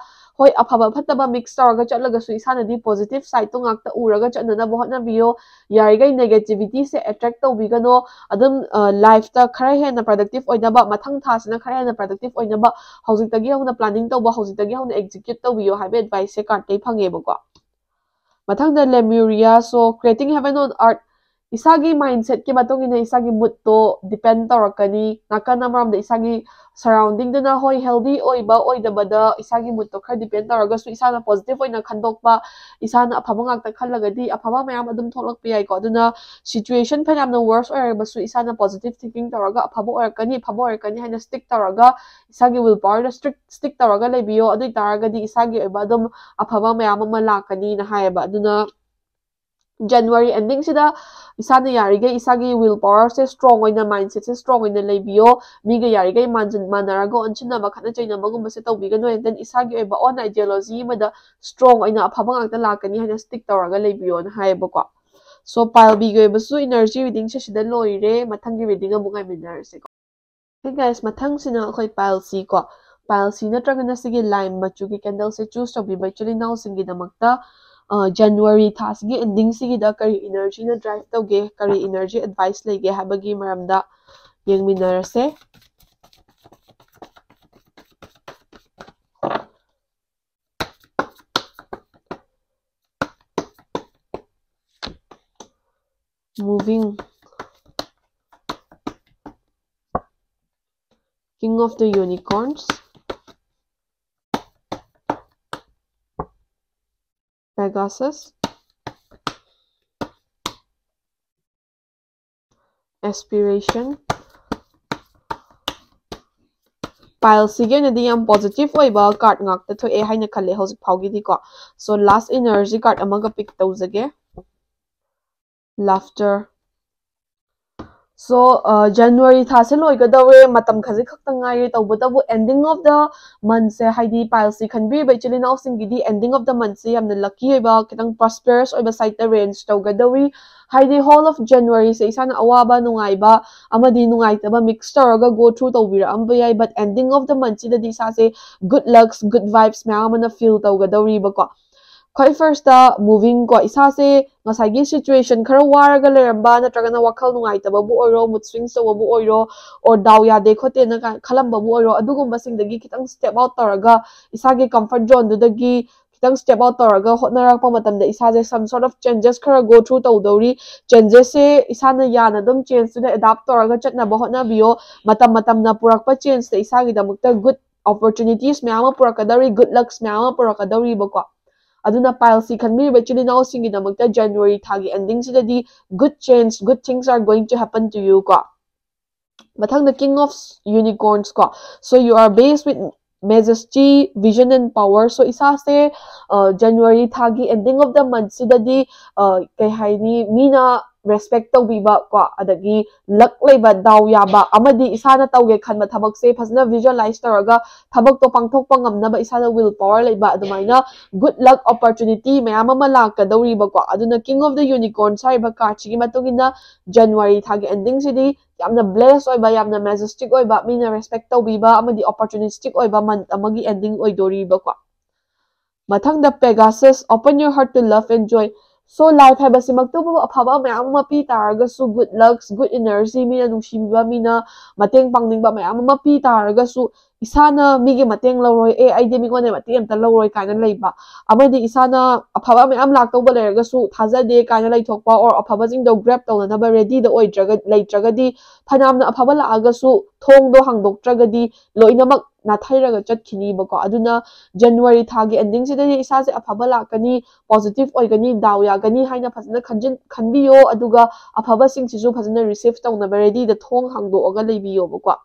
ꯍꯣꯏ, ꯑꯐꯕ ꯐꯠꯇꯕ ꯃꯤꯛꯁ ꯇꯧꯔꯒ ꯆꯠꯂꯒꯁꯨ ꯏꯁꯥꯅꯗꯤ ꯄꯣꯖꯤꯇꯤꯚ ꯁꯥꯏꯠꯇꯣ ꯉꯥꯛꯇ ꯎꯔꯒ ꯆꯠꯅꯅꯕ ꯍꯣꯠꯅꯕꯤꯌꯣ꯫ ꯌꯥꯔꯤꯈꯩ ꯅꯦꯒꯦꯇꯤꯚꯤꯇꯤꯁꯦ ꯑꯦꯇ꯭ꯔꯦꯛ ꯇꯧꯕꯤꯒꯅꯣ꯫ ꯑꯗꯨꯝ ꯂꯥꯏꯐꯇ ꯈꯔ ꯍꯦꯟꯅ ꯄ꯭ꯔꯗꯛꯇꯤꯚ ꯑꯣꯏꯅꯕ, ꯃꯊꯪ ꯊꯥꯁꯤꯅ ꯈꯔ ꯍꯦꯟꯅ ꯄ꯭ꯔꯗꯛꯇꯤꯚ ꯑꯣꯏꯅꯕ ꯍꯧꯖꯤꯛꯇꯒꯤ ꯍꯧꯅ ꯄ꯭ꯂꯥꯅꯤꯡ ꯇꯧꯕ, ꯍꯧꯖꯤꯛꯇꯒꯤ ꯍꯧꯅ ꯑꯦꯛꯖꯤꯀ꯭ꯌꯨꯠ ꯇꯧꯕꯤꯌꯣ ꯍꯥꯏꯕ ꯑꯦꯗꯚꯥꯏꯁꯁꯦ ꯀꯥꯔꯠꯇꯩ ꯐꯪꯉꯦꯕꯀꯣ꯫ ꯃꯊꯪꯗ ꯂꯦꯃ꯭ꯌꯨꯔꯤꯌꯥ꯫ So, creating heaven on earth, ꯏꯁꯥꯒꯤ ꯃꯥꯏꯟꯁꯦꯠꯀꯤ ꯃꯇꯨꯡ ꯏꯟꯅ ꯏꯁꯥꯒꯤ ꯃꯨꯠꯇꯣ ꯗꯤꯄꯦꯟ ꯇꯧꯔꯛꯀꯅꯤ꯫ ꯅꯥꯀꯟ ꯑꯃꯔꯣꯝꯗ ꯏꯁꯥꯒꯤ ꯁꯔꯥꯎꯟꯗꯤꯡꯗꯨꯅ, ꯍꯣꯏ, ꯍꯦꯜꯗꯤ ꯑꯣꯏꯕ ꯑꯣꯏꯗꯕꯗ ꯏꯁꯥꯒꯤ ꯃꯨꯠꯇꯣ ꯈꯔ ꯗꯤꯄꯦꯟ ꯇꯧꯔꯒꯁꯨ, ꯏꯁꯥꯅ ꯄꯣꯖꯤꯇꯤꯚ ꯑꯣꯏꯅ ꯈꯟꯗꯣꯛꯄ, ꯏꯁꯥꯅ ꯑꯐꯕ ꯉꯥꯛꯇ ꯈꯜꯂꯒꯗꯤ ꯑꯐꯕ ꯃꯌꯥꯝ ꯑꯗꯨꯝ ꯊꯣꯛꯂꯛꯄ ꯌꯥꯏꯀꯣ꯫ ꯑꯗꯨꯅ ꯁꯤꯆꯨꯋꯦꯁꯟ ꯐꯅꯌꯥꯝꯅ ꯋꯔꯁ ꯑꯣꯏꯔꯕꯁꯨ ꯏꯁꯥꯅ ꯄꯣꯖꯤꯇꯤꯚ ꯊꯤꯡꯀꯤꯡ ꯇꯧꯔꯒ ꯑꯐꯕ ꯑꯣꯏꯔꯛꯀꯅꯤ, ꯑꯐꯕ ꯑꯣꯏꯔꯛꯀꯅꯤ ꯍꯥꯏꯅ ꯁ꯭ꯇꯤꯛ ꯇꯧꯔꯒ, ꯏꯁꯥꯒꯤ ꯋꯤꯜ ꯄꯋꯔꯗ ꯁ꯭ꯇꯤꯛ ꯁ꯭ꯇꯤꯛ ꯇꯧꯔꯒ ꯂꯩꯕꯤꯌꯣ꯫ ꯑꯗꯨ ꯑꯣꯏ ꯇꯥꯔꯒꯗꯤ ꯏꯁꯥꯒꯤ ꯑꯣꯏꯕ ꯑꯗꯨꯝ ꯑꯐꯕ ꯃꯌꯥꯝ ꯑꯃ ꯂꯥꯛꯀꯅꯤꯅ ꯍꯥꯏꯌꯦꯕ꯫ ꯑꯗꯨꯅ ꯖꯅꯋꯥꯔꯤ ꯑꯦꯟꯗꯤꯡꯁꯤꯗ ꯏꯁꯥꯅ ꯌꯥꯔꯤꯈꯩ ꯏꯁꯥꯒꯤ ꯋꯤꯜ ꯄꯋꯔꯁꯦ ꯁ꯭ꯇ꯭ꯔꯣꯡ ꯑꯣꯏꯅ, ꯃꯥꯏꯟꯁꯦꯠꯁꯦ ꯁ꯭ꯇ꯭ꯔꯣꯡ ꯑꯣꯏꯅ ꯂꯩꯕꯤꯌꯣ꯫ ꯃꯤꯒ ꯌꯥꯔꯤꯈꯩ ꯃꯥꯟꯖꯤꯟ ꯃꯥꯟꯅꯔꯒ ꯑꯣꯟꯁꯤꯟꯅꯕ, ꯈꯠꯅ ꯆꯩꯅꯕꯒꯨꯝꯕꯁꯦ ꯇꯧꯕꯤꯒꯅꯨ꯫ And then ꯏꯁꯥꯒꯤ ꯑꯣꯏꯕ ꯑꯣꯟ ꯑꯥꯏꯗꯤꯌꯣꯂꯣꯖꯤ ꯑꯃꯗ ꯁ꯭ꯇ꯭ꯔꯣꯡ ꯑꯣꯏꯅ ꯑꯐꯕ ꯉꯥꯛꯇ ꯂꯥꯛꯀꯅꯤ ꯍꯥꯏꯅ ꯁ꯭ꯇꯤꯛ ꯇꯧꯔꯒ ꯂꯩꯕꯤꯌꯣꯅ ꯍꯥꯏꯌꯦꯕꯀꯣ꯫ So pile B ꯒꯤ ꯑꯣꯏꯕꯁꯨ energy reading ꯁꯦ ꯁꯤꯗ ꯂꯣꯏꯔꯦ꯫ ꯃꯊꯪꯒꯤ reading ꯑꯃꯨꯛ ꯉꯥꯏꯃꯤꯟꯅꯔꯁꯦꯀꯣ꯫ Hey guys, ꯃꯊꯪꯁꯤꯅ ꯑꯩꯈꯣꯏ pile C ꯀꯣ꯫ Pile C ꯅꯠꯇ꯭ꯔꯒꯅ ꯁꯤꯒꯤ lime ꯃꯆꯨꯒꯤ candle ꯁꯦ choose ꯇꯧꯕꯤꯕ ꯏꯆꯤꯜ ꯏꯅꯥꯎꯁꯤꯡꯒꯤꯗꯃꯛꯇ, ꯑ, January ꯊꯥꯁꯤꯒꯤ ending ꯁꯤꯒꯤꯗ ꯀꯔꯤ energy ꯅ drive ꯇꯧꯒꯦ, ꯀꯔꯤ energy advice ꯂꯩꯒꯦ ꯍꯥꯏꯕꯒꯤ ꯃꯔꯝꯗ ꯌꯦꯡꯃꯤꯟꯅꯔꯁꯦ꯫ Moving, King of the Unicorns, Pegasus, Aspiration. Pile C ꯒꯤ ꯑꯣꯏꯅꯗꯤ ꯌꯥꯝ positive ꯑꯣꯏꯕ card ꯉꯥꯛꯇ ꯊꯣꯛꯑꯦ ꯍꯥꯏꯅ ꯈꯜꯂꯦ ꯍꯧꯖꯤꯛ ꯐꯥꯎꯒꯤꯗꯤꯀꯣ꯫ So last energy card ꯑꯃꯒ pick ꯇꯧꯖꯒꯦ꯫ Laughter. So, ꯑ, January ꯊꯥꯁꯦ ꯂꯣꯏꯒꯗꯧꯔꯦ, ꯃꯇꯝ ꯈꯖꯤꯛ ꯈꯛꯇ ꯉꯥꯏꯔꯦ꯫ ꯇꯧꯕꯇꯕꯨ ending of the month ꯁꯦ, ꯍꯥꯏꯗꯤ pile C ꯈꯟꯕꯤꯔꯤꯕ ꯏꯆꯤꯜ ꯏꯅꯥꯎꯁꯤꯡꯒꯤꯗꯤ ending of the month ꯁꯦ ꯌꯥꯝꯅ lucky ꯑꯣꯏꯕ, ꯈꯤꯇꯪ prosperous ꯑꯣꯏꯕ side ꯇ range ꯇꯧꯒꯗꯧꯔꯤ꯫ ꯍꯥꯏꯗꯤ whole of January ꯁꯦ ꯏꯁꯥꯅ ꯑꯋꯥꯕ, ꯅꯨꯡꯉꯥꯏꯕ ꯑꯃꯗꯤ ꯅꯨꯡꯉꯥꯏꯇꯕ mix ꯇꯧꯔꯒ go through ꯇꯧꯕꯤꯔꯛꯑꯝꯕ ꯌꯥꯏ, but ending of the month ꯁꯤꯗꯗꯤ ꯏꯁꯥꯁꯦ good lucks, good vibes ꯃꯌꯥꯝ ꯑꯃꯅ feel ꯇꯧꯒꯗꯧꯔꯤꯕꯀꯣ꯫ ꯈ꯭ꯋꯥꯏ first ꯇ moving ꯀꯣ, ꯏꯁꯥꯁꯦ ꯉꯁꯥꯏꯒꯤ situation ꯈꯔ ꯋꯥꯔꯒ ꯂꯩꯔꯝꯕ, ꯅꯠꯇ꯭ꯔꯒꯅ ꯋꯥꯈꯜ ꯅꯨꯡꯉꯥꯏꯇꯕꯕꯨ ꯑꯣꯏꯔꯣ, mood swings ꯇꯧꯕꯕꯨ ꯑꯣꯏꯔꯣ, or ꯗꯥꯎ ꯌꯥꯗꯦ ꯈꯣꯠꯇꯦꯅ ꯀ-, ꯈꯜꯂꯝꯕꯕꯨ ꯑꯣꯏꯔꯣ, ꯑꯗꯨꯒꯨꯝꯕꯁꯤꯡꯗꯒꯤ ꯈꯤꯇꯪ step out ꯇꯧꯔꯒ ꯏꯁꯥꯒꯤ comfort zone ꯗꯨꯗꯒꯤ ꯈꯤꯇꯪ step out ꯇꯧꯔꯒ ꯍꯣꯠꯅꯔꯛꯄ ꯃꯇꯝꯗ ꯏꯁꯥꯁꯦ some sort of changes ꯈꯔ go through ꯇꯧꯗꯧꯔꯤ꯫ Changes ꯁꯦ ꯏꯁꯥꯅ ꯌꯥꯅ ꯑꯗꯨꯝ change ꯇꯨꯗ adapt ꯇꯧꯔꯒ ꯆꯠꯅꯕ ꯍꯣꯠꯅꯕꯤꯌꯣ꯫ ꯃꯇꯝ ꯃꯇꯝꯅ ꯄꯨꯔꯛꯄ change ꯇ ꯏꯁꯥꯒꯤꯗꯃꯛꯇ good opportunities ꯃꯌꯥꯝ ꯑꯃ ꯄꯨꯔꯛꯀꯗꯧꯔꯤ, good lucks ꯃꯌꯥꯝ ꯑꯃ ꯄꯨꯔꯛꯀꯗꯧꯔꯤꯕꯀꯣ꯫ ꯑꯗꯨꯅ pile C ꯈꯟꯕꯤꯔꯤꯕ ꯏꯆꯤꯜ ꯏꯅꯥꯎꯁꯤꯡꯒꯤꯗꯃꯛꯇ January ꯊꯥꯒꯤ ending ꯁꯤꯗꯗꯤ good change, good things are going to happen to you ꯀꯣ꯫ ꯃꯊꯪꯗ King of Unicorns ꯀꯣ꯫ So you are blessed with majesty, vision and power. So ꯏꯁꯥꯁꯦ, ꯑ, January ꯊꯥꯒꯤ ending of the month ꯁꯤꯗꯗꯤ, ꯑ, ꯀꯩ ꯍꯥꯏꯅꯤ, ꯃꯤꯅ respect ꯇꯧꯕꯤꯕ ꯀꯣ, ꯑꯗꯒꯤ luck ꯂꯩꯕ, ꯗꯥꯎ ꯌꯥꯕ, ꯑꯃꯗꯤ ꯏꯁꯥꯅ ꯇꯧꯒꯦ ꯈꯟꯕ ꯊꯕꯛꯁꯦ ꯐꯖꯅ visualize ꯇꯧꯔꯒ ꯊꯕꯛꯇꯣ ꯄꯥꯡꯊꯣꯛꯄ ꯉꯝꯅꯕ ꯏꯁꯥꯗ will power ꯂꯩꯕ, ꯑꯗꯨꯃꯥꯏꯅ good luck opportunity ꯃꯌꯥꯝ ꯑꯃ ꯂꯥꯛꯀꯗꯧꯔꯤꯕꯀꯣ꯫ ꯑꯗꯨꯅ King of the Unicorns ꯍꯥꯏꯔꯤꯕ card ꯁꯤꯒꯤ ꯃꯇꯨꯡ ꯏꯟꯅ January ꯊꯥꯒꯤ ending ꯁꯤꯗꯤ ꯌꯥꯝꯅ blessed ꯑꯣꯏꯕ, ꯌꯥꯝꯅ majestic ꯑꯣꯏꯕ, ꯃꯤꯅ respect ꯇꯧꯕꯤꯕ ꯑꯃꯗꯤ opportunistic ꯑꯣꯏꯕ month ꯑꯃꯒꯤ ending ꯑꯣꯏꯗꯣꯔꯤꯕꯀꯣ꯫ ꯃꯊꯪꯗ Pegasus, open your heart to love and joy. So life ꯍꯥꯏꯕꯁꯤꯃꯛꯇꯕꯨ ꯑꯐꯕ ꯃꯌꯥꯝ ꯑꯃ ꯄꯤ ꯇꯥꯔꯒꯁꯨ, good lucks, good energy, ꯃꯤꯅ ꯅꯨꯡꯁꯤꯕꯤꯕ, ꯃꯤꯅ ꯃꯇꯦꯡ ꯄꯥꯡꯅꯤꯡꯕ ꯃꯌꯥꯝ ꯑꯃ ꯄꯤ ꯇꯥꯔꯒꯁꯨ, ꯏꯁꯥꯅ ꯃꯤꯒꯤ ꯃꯇꯦꯡ ꯂꯧꯔꯣꯏ, ꯑꯦ, ꯑꯩꯗꯤ ꯃꯤꯉꯣꯟꯗ ꯃꯇꯦꯡ ꯑꯝꯇ ꯂꯧꯔꯣꯏ ꯀꯥꯏꯅ ꯂꯩꯕ, ꯑꯃꯗꯤ ꯏꯁꯥꯅ ꯑꯐꯕ ꯃꯌꯥꯝ ꯂꯥꯛꯇꯧꯕ ꯂꯩꯔꯒꯁꯨ ꯊꯥꯖꯗꯦ ꯀꯥꯏꯅ ꯂꯩꯊꯣꯛꯄ, or ꯑꯐꯕꯁꯤꯡꯗꯣ grab ꯇꯧꯅꯅꯕ ready ꯗ ꯑꯣꯏꯗ꯭ꯔꯒ, ꯂꯩꯇ꯭ꯔꯒꯗꯤ ꯐꯅꯌꯥꯝꯅ ꯑꯐꯕ ꯂꯥꯛꯑꯒꯁꯨ ꯊꯣꯡꯗꯣ ꯍꯥꯡꯗꯣꯛꯇ꯭ꯔꯒꯗꯤ ꯂꯣꯏꯅꯃꯛ ꯅꯥꯊꯩꯔꯒ ꯆꯠꯈꯤꯅꯤꯕꯀꯣ꯫ ꯑꯗꯨꯅ January ꯊꯥꯒꯤ ending ꯁꯤꯗꯗꯤ ꯏꯁꯥꯁꯦ ꯑꯐꯕ ꯂꯥꯛꯀꯅꯤ, positive ꯑꯣꯏꯒꯅꯤ, ꯗꯥꯎ ꯌꯥꯒꯅꯤ ꯍꯥꯏꯅ ꯐꯖꯅ ꯈꯟꯖꯤꯟ-, ꯈꯟꯕꯤꯌꯣ, ꯑꯗꯨꯒ ꯑꯐꯕꯁꯤꯡꯁꯤꯁꯨ ꯐꯖꯅ receive ꯇꯧꯅꯕ ready ꯗ ꯊꯣꯡ ꯍꯥꯡꯗꯣꯛꯑꯒ ꯂꯩꯕꯤꯌꯣꯕꯀꯣ꯫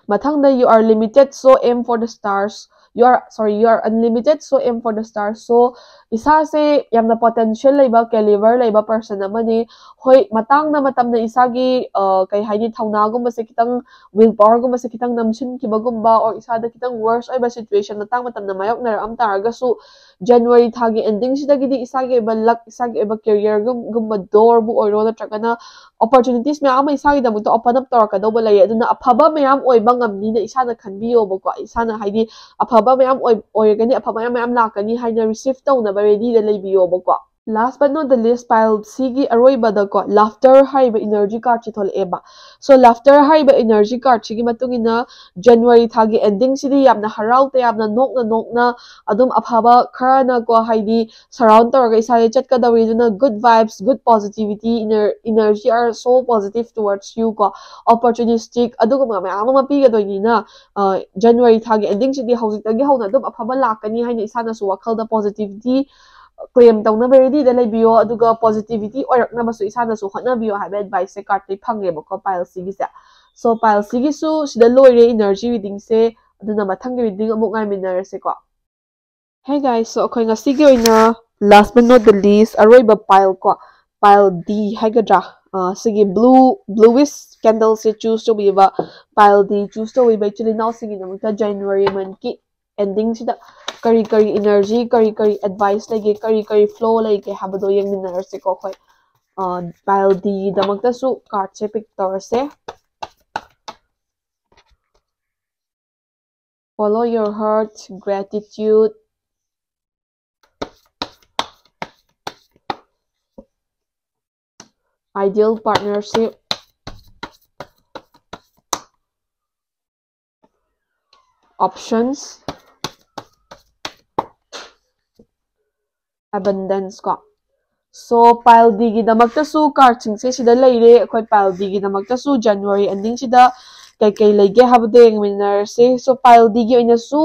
ꯃꯊꯪꯗ, you are limited, so aim for the stars. You are, sorry, you are unlimited, so aim for the stars. So ꯏꯁꯥꯁꯦ ꯌꯥꯝꯅ potential ꯂꯩꯕ, caliber ꯂꯩꯕ person ꯑꯃꯅꯤ꯫ ꯍꯣꯏ, ꯃꯇꯥꯡꯅ ꯃꯇꯝꯅ ꯏꯁꯥꯒꯤ, ꯑ, ꯀꯩ ꯍꯥꯏꯅꯤ, ꯊꯧꯅꯥꯒꯨꯝꯕꯁꯦ ꯈꯤꯇꯪ, will power ꯒꯨꯝꯕꯁꯦ ꯈꯤꯇꯪ ꯅꯝꯁꯤꯟꯈꯤꯕꯒꯨꯝꯕ, or ꯏꯁꯥꯗ ꯈꯤꯇꯪ worse ꯑꯣꯏꯕ situation ꯃꯇꯥꯡ ꯃꯇꯝꯅ ꯃꯥꯌꯣꯛꯅꯔꯛꯑꯝ ꯇꯥꯔꯒꯁꯨ, January ꯊꯥꯒꯤ ending ꯁꯤꯗꯒꯤꯗꯤ ꯏꯁꯥꯒꯤ ꯑꯣꯏꯕ luck, ꯏꯁꯥꯒꯤ ꯑꯣꯏꯕ career ꯒꯨꯝ-, ꯒꯨꯝꯕ door ꯕꯨ ꯑꯣꯏꯔꯣ, ꯅꯠꯇ꯭ꯔꯒꯅ opportunities ꯃꯌꯥꯝ ꯑꯃ ꯏꯁꯥꯒꯤꯗꯃꯛꯇ open up ꯇꯧꯔꯛꯀꯗꯧꯕ ꯂꯩꯌꯦ꯫ ꯑꯗꯨꯅ ꯑꯐꯕ ꯃꯌꯥꯝ ꯑꯣꯏꯕ ꯉꯝꯅꯤꯅ ꯏꯁꯥꯅ ꯈꯟꯕꯤꯌꯣꯕꯀꯣ꯫ ꯏꯁꯥꯅ, ꯍꯥꯏꯗꯤ, ꯑꯐꯕ ꯃꯌꯥꯝ ꯑꯣꯏ-, ꯑꯣꯏꯔꯒꯅꯤ, ꯑꯐꯕ ꯃꯌꯥꯝ ꯃꯌꯥꯝ ꯂꯥꯛꯀꯅꯤ ꯍꯥꯏꯅ receive ꯇꯧꯅꯕ ready the ꯂꯩꯕꯤꯌꯣꯕꯀꯣ꯫ Last but not the least, pile ꯁꯤꯒꯤ ꯑꯔꯣꯏꯕꯗꯀꯣ, Laughter ꯍꯥꯏꯔꯤꯕ energy card ꯁꯤ ꯊꯣꯛꯂꯛꯑꯦꯕ꯫ So Laughter ꯍꯥꯏꯔꯤꯕ energy card ꯁꯤꯒꯤ ꯃꯇꯨꯡ ꯏꯟꯅ January ꯊꯥꯒꯤ ending ꯁꯤꯗꯤ ꯌꯥꯝꯅ ꯍꯔꯥꯎ ꯇꯌꯥꯝꯅ, ꯅꯣꯛꯅ ꯅꯣꯛꯅ, ꯑꯗꯨꯝ ꯑꯐꯕ ꯈꯔꯅꯀꯣ, ꯍꯥꯏꯗꯤ, surround ꯇꯧꯔꯒ ꯏꯁꯥꯁꯦ ꯆꯠꯀꯗꯧꯔꯤ꯫ ꯑꯗꯨꯅ good vibes, good positivity, ener-, energy are so positive towards you ꯀꯣ, opportunistic ꯑꯗꯨꯒꯨꯝꯕ ꯃꯌꯥꯝ ꯑꯃ ꯄꯤꯒꯗꯣꯏꯅꯤꯅ, ꯑ, January ꯊꯥꯒꯤ ending ꯁꯤꯗꯤ ꯍꯧꯖꯤꯛꯇꯒꯤ ꯍꯧꯅ ꯑꯗꯨꯝ ꯑꯐꯕ ꯂꯥꯛꯀꯅꯤ ꯍꯥꯏꯅ ꯏꯁꯥꯅꯁꯨ ꯋꯥꯈꯜꯗ positivity claim ꯇꯧꯅꯕ ready ꯗ ꯂꯩꯕꯤꯌꯣ, ꯑꯗꯨꯒ positivity ꯑꯣꯏꯔꯛꯅꯕꯁꯨ ꯏꯁꯥꯅꯁꯨ ꯍꯣꯠꯅꯕꯤꯌꯣ ꯍꯥꯏꯕ advice ꯁꯦ card ꯇꯒꯤ ꯐꯪꯉꯦꯕꯀꯣ, pile ꯁꯤꯒꯤꯁꯦ꯫ So pile ꯁꯤꯒꯤꯁꯨ ꯁꯤꯗ ꯂꯣꯏꯔꯦ energy reading ꯁꯦ, ꯑꯗꯨꯅ ꯃꯊꯪꯒꯤ reading ꯑꯃꯨꯛ ꯉꯥꯏꯃꯤꯟꯅꯔꯁꯦꯀꯣ꯫ Hey guys, so ꯑꯩꯈꯣꯏ ꯉꯁꯤꯒꯤ ꯑꯣꯏꯅ last but not the least, ꯑꯔꯣꯏꯕ pile ꯀꯣ, pile D ꯍꯥꯏꯒꯗ꯭ꯔꯥ, ꯑ, ꯁꯤꯒꯤ blue, bluish candle ꯁꯦ choose ꯇꯧꯕꯤꯕ, pile D choose ꯇꯧꯕꯤꯕ ꯏꯆꯤꯜ ꯏꯅꯥꯎꯁꯤꯡꯒꯤꯗꯃꯛꯇ January month ꯀꯤ ending ꯁꯤꯗ ꯀꯔꯤ ꯀꯔꯤ energy, ꯀꯔꯤ ꯀꯔꯤ advice ꯂꯩꯒꯦ, ꯀꯔꯤ ꯀꯔꯤ flow ꯂꯩꯒꯦ ꯍꯥꯏꯕꯗꯣ ꯌꯦꯡꯃꯤꯟꯅꯔꯁꯤꯀꯣ ꯑꯩꯈꯣꯏ꯫ ꯑ, pile D ꯒꯤꯗꯃꯛꯇꯁꯨ card ꯁꯦ pick ꯇꯧꯔꯁꯦ꯫ Follow your heart, gratitude, ideal partnership, options, abundance ꯀꯣ꯫ So, pile D ꯒꯤꯗꯃꯛꯇꯁꯨ card ꯁꯤꯡꯁꯦ ꯁꯤꯗ ꯂꯩꯔꯦ꯫ ꯑꯩꯈꯣꯏ pile D ꯒꯤꯗꯃꯛꯇꯁꯨ January ending ꯁꯤꯗ ꯀꯩꯀꯩ ꯂꯩꯒꯦ ꯍꯥꯏꯕꯗꯣ ꯌꯦꯡꯃꯤꯟꯅꯔꯁꯦ꯫ So, pile D ꯒꯤ ꯑꯣꯏꯅꯁꯨ,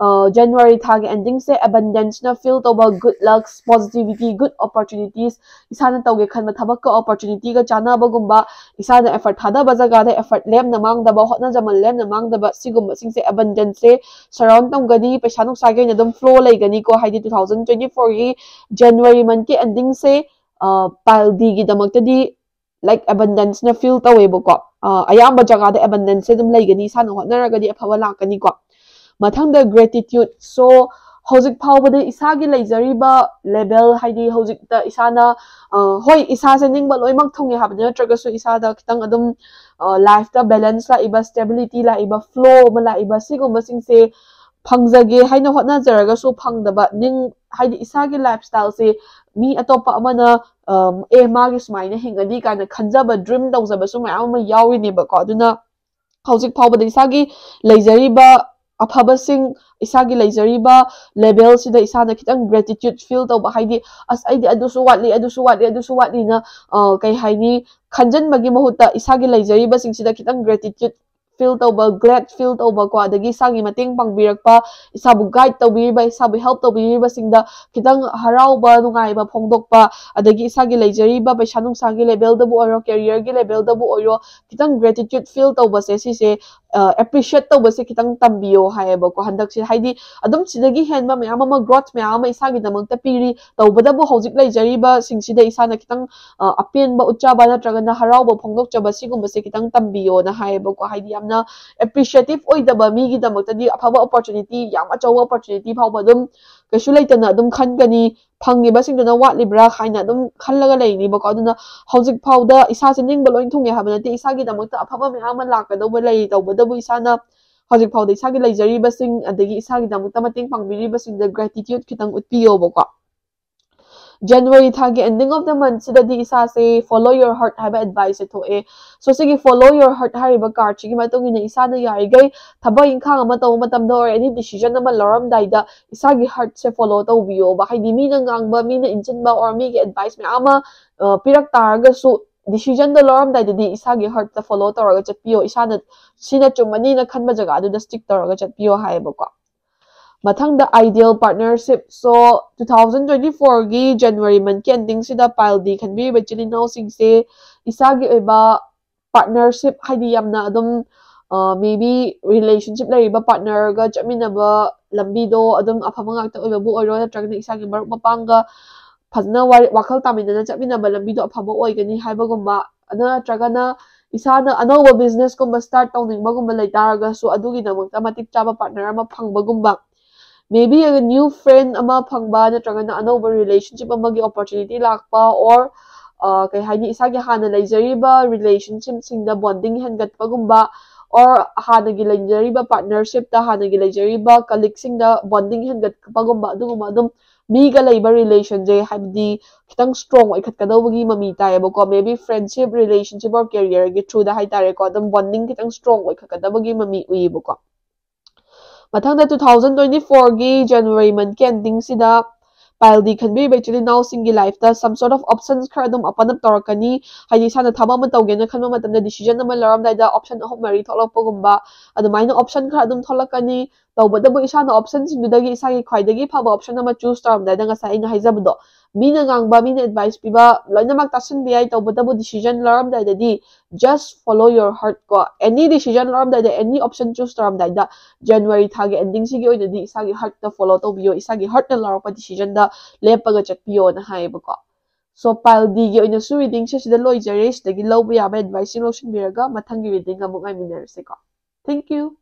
ꯑ, January ꯊꯥꯒꯤ ending ꯁꯦ abundance ꯅ fill ꯇꯧꯕ, good lucks, positivity, good opportunities, ꯏꯁꯥꯅ ꯇꯧꯒꯦ ꯈꯟꯕ ꯊꯕꯛꯀ opportunity ꯒ ꯆꯥꯟꯅꯕꯒꯨꯝꯕ, ꯏꯁꯥꯅ effort ꯊꯥꯗꯕ ꯖꯒꯥꯗ effort ꯂꯦꯝꯅ ꯃꯥꯡꯗꯕ, ꯍꯣꯠꯅꯖꯃꯟ ꯂꯦꯝꯅ ꯃꯥꯡꯗꯕ, ꯁꯤꯒꯨꯝꯕꯁꯤꯡꯁꯦ abundance ꯁꯦ surround ꯇꯧꯒꯅꯤ꯫ ꯄꯩꯁꯥ ꯅꯨꯡꯁꯥꯒꯤ ꯑꯣꯏꯅ ꯑꯗꯨꯝ flow ꯂꯩꯒꯅꯤꯀꯣ, ꯍꯥꯏꯗꯤ two thousand twenty four ꯒꯤ January month ꯀꯤ ending ꯁꯦ, ꯑ, pile D ꯒꯤꯗꯃꯛꯇꯗꯤ, like, abundance ꯅ fill ꯇꯧꯋꯦꯕꯀꯣ꯫ ꯑ, ꯑꯌꯥꯝꯕ ꯖꯒꯥꯗ abundance ꯁꯦ ꯑꯗꯨꯝ ꯂꯩꯒꯅꯤ, ꯏꯁꯥꯅ ꯍꯣꯠꯅꯔꯒꯗꯤ ꯑꯐꯕ ꯂꯥꯛꯀꯅꯤꯀꯣ꯫ ꯃꯊꯪꯗ gratitude꯫ So, ꯍꯧꯖꯤꯛ ꯐꯥꯎꯕꯗ ꯏꯁꯥꯒꯤ ꯂꯩꯖꯔꯤꯕ level, ꯍꯥꯏꯗꯤ ꯍꯧꯖꯤꯛꯇ ꯏꯁꯥꯅ, ꯑ, ꯍꯣꯏ, ꯏꯁꯥꯁꯦ ꯅꯤꯡꯕ ꯂꯣꯏꯅꯃꯛ ꯊꯨꯡꯉꯦ ꯍꯥꯏꯕꯗꯤ ꯅꯠꯇ꯭ꯔꯒꯁꯨ, ꯏꯁꯥꯗ ꯈꯤꯇꯪ ꯑꯗꯨꯝ, ꯑ, life ꯇ balance ꯂꯥꯛꯏꯕ, stability ꯂꯥꯛꯏꯕ, flow ꯑꯃ ꯂꯥꯛꯏꯕ, ꯁꯤꯒꯨꯝꯕꯁꯤꯡꯁꯦ ꯐꯪꯖꯒꯦ ꯍꯥꯏꯅ ꯍꯣꯠꯅꯖꯔꯒꯁꯨ ꯐꯪꯗꯕ, ꯅꯤꯡ-, ꯍꯥꯏꯗꯤ ꯏꯁꯥꯒꯤ lifestyle ꯁꯦ ꯃꯤ ꯑꯇꯣꯞꯄ ꯑꯃꯅ, ꯑ, "ꯑꯦ, ꯃꯥꯒꯤ ꯁꯨꯃꯥꯏꯅ ꯍꯤꯡꯉꯗꯤ" ꯀꯥꯏꯅ ꯈꯟꯖꯕ, dream ꯇꯧꯖꯕꯁꯨ ꯃꯌꯥꯝ ꯑꯃ ꯌꯥꯎꯔꯤꯅꯦꯕꯀꯣ꯫ ꯑꯗꯨꯅ ꯍꯧꯖꯤꯛ ꯐꯥꯎꯕꯗ ꯏꯁꯥꯒꯤ ꯂꯩꯖꯔꯤꯕ ꯑꯐꯕꯁꯤꯡ, ꯏꯁꯥꯒꯤ ꯂꯩꯖꯔꯤꯕ level ꯁꯤꯗ ꯏꯁꯥꯅ ꯈꯤꯇꯪ gratitude feel ꯇꯧꯕ, ꯍꯥꯏꯗꯤ, "ꯑꯁ, ꯑꯩꯗꯤ ꯑꯗꯨꯁꯨ ꯋꯥꯠꯂꯤ, ꯑꯗꯨꯁꯨ ꯋꯥꯠꯂꯤ, ꯑꯗꯨꯁꯨ ꯋꯥꯠꯂꯤꯅ", ꯑ, ꯀꯩ ꯍꯥꯏꯅꯤ, ꯈꯟꯖꯟꯕꯒꯤ ꯃꯍꯨꯠꯇ ꯏꯁꯥꯒꯤ ꯂꯩꯖꯔꯤꯕꯁꯤꯡꯁꯤꯗ ꯈꯤꯇꯪ gratitude feel ꯇꯧꯕ, glad feel ꯇꯧꯕ ꯀꯣ, ꯑꯗꯒꯤ ꯏꯁꯥꯒꯤ ꯃꯇꯦꯡ ꯄꯥꯡꯕꯤꯔꯛꯄ, ꯏꯁꯥꯕꯨ guide ꯇꯧꯕꯤꯔꯤꯕ, ꯏꯁꯥꯕꯨ help ꯇꯧꯕꯤꯔꯤꯕꯁꯤꯡꯗ ꯈꯤꯇꯪ ꯍꯔꯥꯎꯕ, ꯅꯨꯡꯉꯥꯏꯕ ꯐꯣꯡꯗꯣꯛꯄ, ꯑꯗꯒꯤ ꯏꯁꯥꯒꯤ ꯂꯩꯖꯔꯤꯕ ꯄꯩꯁꯥ ꯅꯨꯡꯁꯥꯒꯤ level ꯗꯕꯨ ꯑꯣꯏꯔꯣ, career ꯒꯤ level ꯗꯕꯨ ꯑꯣꯏꯔꯣ, ꯈꯤꯇꯪ gratitude feel ꯇꯧꯕꯁꯦ, ꯁꯤꯁꯦ ꯑꯦꯄ꯭ꯔꯤꯁꯤꯌꯦꯠ ꯇꯧꯕꯁꯦ ꯈꯤꯇꯪ ꯇꯝꯕꯤꯌꯣ ꯍꯥꯏꯌꯦꯕꯀꯣ꯫ ꯍꯟꯗꯛꯁꯦ ꯍꯥꯏꯗꯤ ꯑꯗꯨꯝ ꯁꯤꯗꯒꯤ ꯍꯦꯟꯕ ꯃꯌꯥꯝ ꯑꯃ, ꯒ꯭ꯔꯣꯠ ꯃꯌꯥꯝ ꯑꯃ ꯏꯁꯥꯒꯤꯗꯃꯛꯇ ꯄꯤꯔꯤ꯫ ꯇꯧꯕꯇꯕꯨ ꯍꯧꯖꯤꯛ ꯂꯩꯖꯔꯤꯕꯁꯤꯡꯁꯤꯗ ꯏꯁꯥꯅ ꯈꯤꯇꯪ ꯑ, ꯑꯄꯦꯟꯕ ꯎꯠꯆꯕ ꯅꯠꯇ꯭ꯔꯒꯅ ꯍꯔꯥꯎꯕ ꯐꯣꯡꯗꯣꯛꯆꯕ, ꯁꯤꯒꯨꯝꯕꯁꯦ ꯈꯤꯇꯪ ꯇꯝꯕꯤꯌꯣꯅ ꯍꯥꯏꯌꯦꯕꯀꯣ꯫ ꯍꯥꯏꯗꯤ ꯌꯥꯝꯅ ꯑꯦꯄ꯭ꯔꯤꯁꯤꯌꯦꯇꯤꯞ ꯑꯣꯏꯗꯕ ꯃꯤꯒꯤꯗꯃꯛꯇꯗꯤ ꯑꯐꯕ ꯑꯣꯄꯣꯔꯆꯨꯅꯤꯇꯤ, ꯌꯥꯝ ꯑꯆꯧꯕ ꯑꯣꯄꯣꯔꯆꯨꯅꯤꯇꯤ ꯐꯥꯎꯕ ꯑꯗꯨꯝ ꯀꯩꯁꯨ ꯂꯩꯇꯅ ꯑꯗꯨꯝ ꯈꯟꯒꯅꯤ꯫ ꯐꯪꯉꯤꯕꯁꯤꯡꯗꯨꯅ ꯋꯥꯠꯂꯤꯕ꯭ꯔꯥ ꯍꯥꯏꯅ ꯑꯗꯨꯝ ꯈꯜꯂꯒ ꯂꯩꯅꯤꯕꯀꯣ꯫ ꯑꯗꯨꯅ ꯍꯧꯖꯤꯛ ꯐꯥꯎꯗ ꯏꯁꯥꯁꯦ ꯅꯤꯡꯕ ꯂꯣꯏ ꯊꯨꯡꯉꯦ ꯍꯥꯏꯕ ꯅꯠꯇꯦ, ꯏꯁꯥꯒꯤꯗꯃꯛꯇ ꯑꯐꯕ ꯃꯌꯥꯝ ꯑꯃ ꯂꯥꯛꯀꯗꯧꯕ ꯂꯩ꯫ ꯇꯧꯕꯇꯕꯨ ꯏꯁꯥꯅ ꯍꯧꯖꯤꯛ ꯐꯥꯎꯗ ꯏꯁꯥꯒꯤ ꯂꯩꯖꯔꯤꯕꯁꯤꯡ ꯑꯗꯒꯤ ꯏꯁꯥꯒꯤꯗꯃꯛꯇ ꯃꯇꯦꯡ ꯄꯥꯡꯕꯤꯔꯤꯕꯁꯤꯡꯗ ꯒ꯭ꯔꯦꯇꯤꯇ꯭ꯌꯨꯠ ꯈꯤꯇꯪ ꯎꯠꯄꯤꯌꯣꯕꯀꯣ꯫ ꯖꯅꯋꯥꯔꯤ ꯊꯥꯒꯤ ꯑꯦꯟꯗꯤꯡ ꯑꯣꯐ ꯗ ꯃꯟꯊꯁꯤꯗꯗꯤ ꯏꯁꯥꯁꯦ follow your heart ꯍꯥꯏꯕ ꯑꯦꯗꯚꯥꯏꯁꯁꯦ ꯊꯣꯛꯑꯦ꯫ ꯁꯣ ꯁꯤꯒꯤ follow your heart ꯍꯥꯏꯔꯤꯕ ꯀꯥꯔꯠꯁꯤꯒꯤ ꯃꯇꯨꯡ ꯏꯟꯅ ꯏꯁꯥꯅ ꯌꯥꯔꯤꯈꯩ ꯊꯕꯛ ꯏꯪꯈꯥꯡ ꯑꯃ ꯇꯧꯕ ꯃꯇꯝꯗ or any decision ꯑꯃ ꯂꯧꯔꯝꯗꯥꯏꯗ ꯏꯁꯥꯒꯤ ꯍꯔꯠꯁꯦ ꯐꯣꯂꯣ ꯇꯧꯕꯤꯌꯣꯕ꯫ ꯍꯥꯏꯗꯤ ꯃꯤꯅ ꯉꯥꯡꯕ, ꯃꯤꯅ ꯏꯟꯁꯤꯟꯕ or ꯃꯤꯒꯤ ꯑꯦꯗꯚꯥꯏꯁ ꯃꯌꯥꯝ ꯑꯃ ꯑ, ꯄꯤꯔꯛ ꯇꯥꯔꯒꯁꯨ decisionꯗꯣ ꯂꯧꯔꯝꯗꯥꯏꯗꯗꯤ ꯏꯁꯥꯒꯤ ꯍꯔꯠꯇ ꯐꯣꯂꯣ ꯇꯧꯔꯒ ꯆꯠꯄꯤꯌꯣ꯫ ꯏꯁꯥꯅ ꯁꯤꯅ ꯆꯨꯝꯃꯅꯤꯅ ꯈꯟꯕ ꯖꯒꯥꯗꯨꯗ ꯁ꯭ꯇꯤꯛ ꯇꯧꯔꯒ ꯆꯠꯄꯤꯌꯣ ꯍꯥꯏꯌꯦꯕꯀꯣ꯫ ꯃꯊꯪꯗ ideal partnership꯫ So two thousand twenty fourꯒꯤ January ꯃꯟꯊꯀꯤ ꯑꯦꯟꯗꯤꯡꯁꯤꯗ pile D ꯈꯟꯕꯤꯔꯤꯕ ꯏꯆꯤꯜ ꯏꯅꯥꯎꯁꯤꯡꯁꯦ ꯏꯁꯥꯒꯤ ꯑꯣꯏꯕ ꯄꯥꯔꯠꯅꯔꯁꯤꯞ, ꯍꯥꯏꯗꯤ ꯌꯥꯝꯅ ꯑꯗꯨꯝ ꯃꯦꯕꯤ ꯔꯤꯂꯦꯁꯟꯁꯤꯞ ꯂꯩꯔꯤꯕ ꯄꯥꯔꯠꯅꯔꯒ ꯆꯠꯃꯤꯟꯅꯕ ꯂꯝꯕꯤꯗꯣ ꯑꯗꯨꯝ ꯑꯐꯕ ꯉꯥꯛꯇ ꯑꯣꯏꯕꯕꯨ ꯑꯣꯏꯔꯣ, ꯅꯠꯇ꯭ꯔꯒꯅ ꯏꯁꯥꯒꯤ ꯃꯔꯨꯞ ꯃꯄꯥꯡꯒ ꯐꯖꯅ ꯋꯥꯔꯤ ꯋꯥꯈꯜ ꯇꯥꯃꯤꯟꯅꯅ ꯆꯠꯃꯤꯟꯅꯕ ꯂꯝꯕꯤꯗꯣ ꯑꯐꯕ ꯑꯣꯏꯒꯅꯤ ꯍꯥꯏꯕꯒꯨꯝꯕ, ꯑꯗꯨ ꯅꯠꯇ꯭ꯔꯒꯅ ꯏꯁꯥꯅ ꯑꯅꯧꯕ ꯕꯤꯖꯤꯅꯦꯁꯀꯨꯝꯕ ꯁ꯭ꯇꯥꯔꯠ ꯇꯧꯅꯤꯡꯕꯒꯨꯝꯕ ꯂꯩ ꯇꯥꯔꯒꯁꯨ ꯑꯗꯨꯒꯤꯗꯃꯛꯇ ꯃꯇꯤꯛ ꯆꯥꯕ ꯄꯥꯔꯠꯅꯔ ꯑꯃ ꯐꯪꯕꯒꯨꯝꯕ, maybe a new friend ꯑꯃ ꯐꯪꯕ ꯅꯠꯇ꯭ꯔꯒꯅ ꯑꯅꯧꯕ ꯔꯤꯂꯦꯁꯟꯁꯤꯞ ꯑꯃꯒꯤ ꯑꯣꯄꯣꯔꯆꯨꯅꯤꯇꯤ ꯂꯥꯛꯄ, or ꯀꯩ ꯍꯥꯏꯅꯤ, ꯏꯁꯥꯒꯤ ꯍꯥꯟꯅ ꯂꯩꯖꯔꯤꯕ ꯔꯤꯂꯦꯁꯟꯁꯤꯞꯁꯤꯡꯗ ꯕꯣꯟꯗꯤꯡ ꯍꯦꯟꯒꯠꯄꯒꯨꯝꯕ, or ꯍꯥꯟꯅꯒꯤ ꯂꯩꯖꯔꯤꯕ ꯄꯥꯔꯠꯅꯔꯁꯤꯞꯇ ꯍꯥꯟꯅꯒꯤ ꯂꯩꯖꯔꯤꯕ ꯀꯂꯤꯛꯁꯤꯡꯗ ꯕꯣꯟꯗꯤꯡ ꯍꯦꯟꯒꯠꯄꯒꯨꯝꯕ, ꯑꯗꯨꯒꯨꯝꯕ ꯑꯗꯨꯝ ꯃꯤꯒ ꯂꯩꯕ ꯔꯤꯂꯦꯁꯟꯁꯦ ꯍꯥꯏꯕꯗꯤ ꯈꯤꯇꯪ ꯁ꯭ꯇꯔꯣꯡ ꯑꯣꯏꯈꯠꯀꯗꯧꯕꯒꯤ ꯃꯃꯤ ꯇꯥꯏꯌꯦꯕꯀꯣ꯫ ꯃꯦꯕꯤ ꯐ꯭ꯔꯦꯟꯁꯤꯞ, ꯔꯤꯂꯦꯁꯟꯁꯤꯞ or ꯀꯦꯔꯤꯌꯔꯒꯤ ꯊ꯭ꯔꯨꯗ ꯍꯥꯏꯇꯥꯔꯦꯀꯣ, ꯑꯗꯨꯝ ꯕꯣꯟꯗꯤꯡ ꯈꯤꯇꯪ ꯁ꯭ꯇꯔꯣꯡ ꯑꯣꯏꯈꯠꯀꯗꯕꯒꯤ ꯃꯃꯤ ꯎꯏꯌꯦꯕꯀꯣ꯫ ꯃꯊꯪꯗ two thousand twenty fourꯒꯤ January ꯃꯟꯊꯀꯤ ꯑꯦꯟꯗꯤꯡꯁꯤꯗ pile D ꯈꯟꯕꯤꯔꯤꯕ ꯏꯆꯤꯜ ꯏꯅꯥꯎꯁꯤꯡꯒꯤ ꯂꯥꯏꯐꯇ some sort of options ꯈꯔ ꯑꯗꯨꯝ open up ꯇꯧꯔꯛꯀꯅꯤ꯫ ꯍꯥꯏꯗꯤ ꯏꯁꯥꯅ ꯊꯕꯛ ꯑꯃ ꯇꯧꯒꯦꯅ ꯈꯟꯕ ꯃꯇꯝꯗ decision ꯑꯃ ꯂꯧꯔꯝꯗꯥꯏꯗ option ꯑꯍꯨꯝ ꯃꯔꯤ ꯊꯣꯛꯂꯛꯄꯒꯨꯝꯕ, ꯑꯗꯨꯃꯥꯏꯅ option ꯈꯔ ꯑꯗꯨꯝ ꯊꯣꯛꯂꯛꯀꯅꯤ꯫ ꯇꯧꯕꯇꯕꯨ ꯏꯁꯥꯅ option ꯁꯤꯡꯗꯨꯗꯒꯤ ꯏꯁꯥꯒꯤ ꯈ꯭ꯋꯥꯏꯗꯒꯤ ꯐꯕ option ꯑꯃ choose ꯇꯧꯔꯝꯗꯥꯏꯗ, ꯉꯁꯥꯏ ꯑꯩꯅ ꯍꯥꯏꯖꯕꯗꯣ, ꯃꯤꯅ ꯉꯥꯡꯕ, ꯃꯤꯅ advice ꯄꯤꯕ ꯂꯣꯏꯅꯃꯛ ꯇꯥꯁꯟꯕ ꯌꯥꯏ, ꯇꯧꯕꯇꯕꯨ decision ꯂꯧꯔꯝꯗꯥꯏꯗꯗꯤ just follow your heart ꯀꯣ꯫ Any decision ꯂꯧꯔꯝꯗꯥꯏꯗ, any option choose ꯇꯧꯔꯝꯗꯥꯏꯗ, January ꯊꯥꯒꯤ ending ꯁꯤꯒꯤ ꯑꯣꯏꯅꯗꯤ ꯏꯁꯥꯒꯤ heart ꯇ follow ꯇꯧꯕꯤꯌꯣ, ꯏꯁꯥꯒꯤ heart ꯅ ꯂꯧꯔꯛꯄ decision ꯗ ꯂꯦꯞꯄꯒ ꯆꯠꯄꯤꯌꯣꯅ ꯍꯥꯏꯌꯦꯕꯀꯣ꯫ So pile D ꯒꯤ ꯑꯣꯏꯅꯁꯨ reading ꯁꯦ ꯁꯤꯗ ꯂꯣꯏꯖꯔꯦ꯫ ꯁꯤꯗꯒꯤ ꯂꯧꯕ ꯌꯥꯕ advice ꯁꯤꯡ ꯂꯧꯁꯤꯟꯕꯤꯔꯒ ꯃꯊꯪꯒꯤ reading ꯑꯃꯨꯛ ꯉꯥꯏꯃꯤꯟꯅꯔꯁꯦꯀꯣ꯫ Thank you꯫